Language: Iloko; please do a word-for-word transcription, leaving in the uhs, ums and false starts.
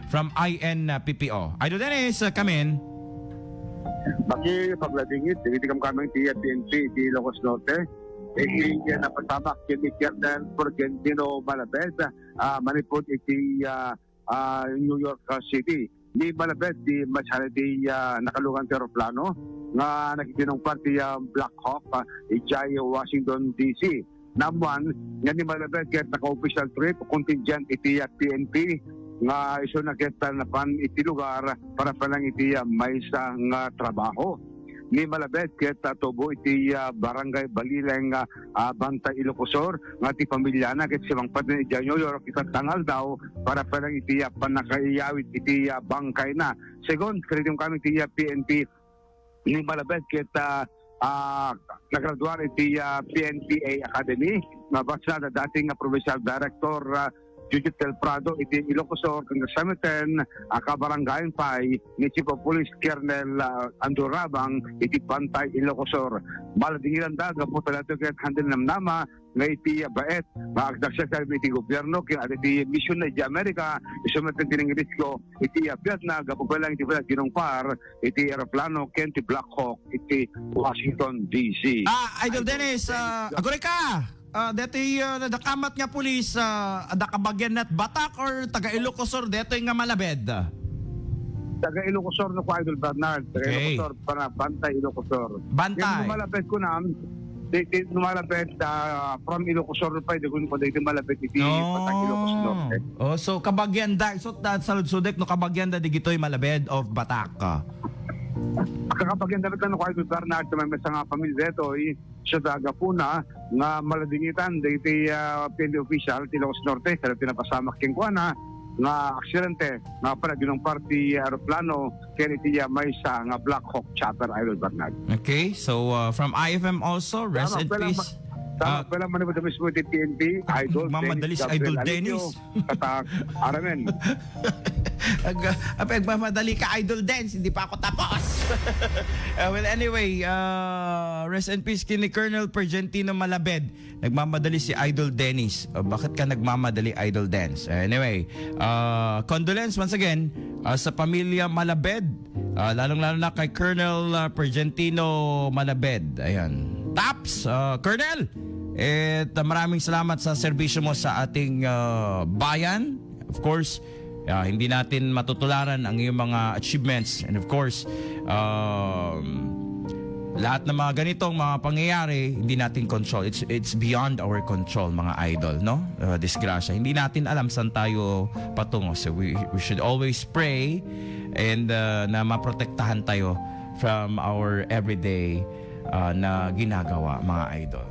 from I N P P O. Idol Dennis, uh, come in. Makipagladingit, dagiti kamkameng ti P N P iti Ilocos Norte. Iti, uh, napasamak ken ni Colonel Florentino Malabed, ah, manipud iti, ah, ah, New York, ah, City. Ni Malabed, di masali ti, ah, nakalugan ti aeroplano nga nagdinungpar ti, ah, Black Hawk, ah, idiay Washington, D C. Naammuan nga ni Malabed ket naka-official trip o contingent iti, ah, P N P nga isuna ket, ah, napan iti lugar para pay lang iti, ah, maysa nga trabaho. Ni Malabed ket, ah, tubo iti, ah, Barangay Balileng, ah, ah, Bantay, Ilocos Sur, nga ti pamiliana ket sumangpet idiay New York iti sadtang aldaw para pay lang iti, ah, pannakaiyawid iti, ah, bangkayna. Segun kadagiti kamkameng ti, ah, P N P, ni Malabed ket, ah, ah, nagraduar iti, ah, P N P A Academy. Mabasna da dating nga provincial director, ah, Judith Del Prado iti Ilocos Sur, ken kasamiten, ah, kabarangayan pay ni Chief of Police Colonel, ah, Andrew Rabang iti Bantay, Ilocos Sur. Maladingitanda gapu ta daytoy ket haanda namnama nga iti, ah, baet nga agdaksa iti gobierno ken iti mision na iti Amerika, isu met ti nangirisko iti, ah, biagna gapu pay lang iti pagdinungpar iti eroplano ken ti Black Hawk iti Washington, D C. Ah, Idol Dennis, ah, aguray ka! Ah, detoy, ah, nadakamat nga pulis, ah, adda kabagianna ti Batak or taga Ilocos Sur detoy nga Malabed? Taga Ilocos Sur no ko, Idol Bernard. Taga Okay. Ilocos Sur, para Bantay, Ilocos Sur. Bantay. Ken no Malabed ko na, di, di, no Malabed, ah, from Ilocos Sur pay, di ko, di ko Malabed iti Batak, Ilocos Norte. Oh, so kabagianda, so ta-, saludsodek no kabagianda digitoy Malabed of Batak. Kakabagianda met no ko, Idol Bernard, ti maymaysa nga pamilya detoy, siya da gapuna nga maladingitan dagiti, ah, P N P official ti Ilocos Norte, kada ti napasamak kenkuana nga aksidente nga panagdinungpar ti aeroplano ken iti, ah, maysa nga Black Hawk chopper, Idol Bernard. Okay, so, uh, from I F M also, rest Tama, in pwede peace. ma-, tama, Ah, pwede man ito mismo ti P N P, Idol Dennis Gabriel Alidio, Dennis. Katak, Aramen. Ag-, apay, agmamadali ka, Idol Dennis, hindi pa ako tapos. Uh, well, anyway, uh, rest in peace kini Colonel Pergentino Malabed. Nagmamadali si Idol Dennis. Uh, bakit ka nagmamadali, Idol Dennis? Uh, anyway, uh, condolence once again, uh, sa pamilya Malabed. Uh, lalong-lalo na kay Colonel, uh, Pergentino Malabed. Ayan. Taps, uh, Colonel, at, uh, maraming salamat sa serbisyo mo sa ating, uh, bayan. Of course, ah, hindi natin matutularan ang iyong mga achievements. And of course, um, lahat ng mga ganitong mga pangyayari, hindi natin control. It's, it's beyond our control, mga idol, no? Uh, disgrasya. Hindi natin alam saan tayo patungo. So we, we should always pray and, uh, na maprotektahan tayo from our everyday, uh, na ginagawa, mga idol.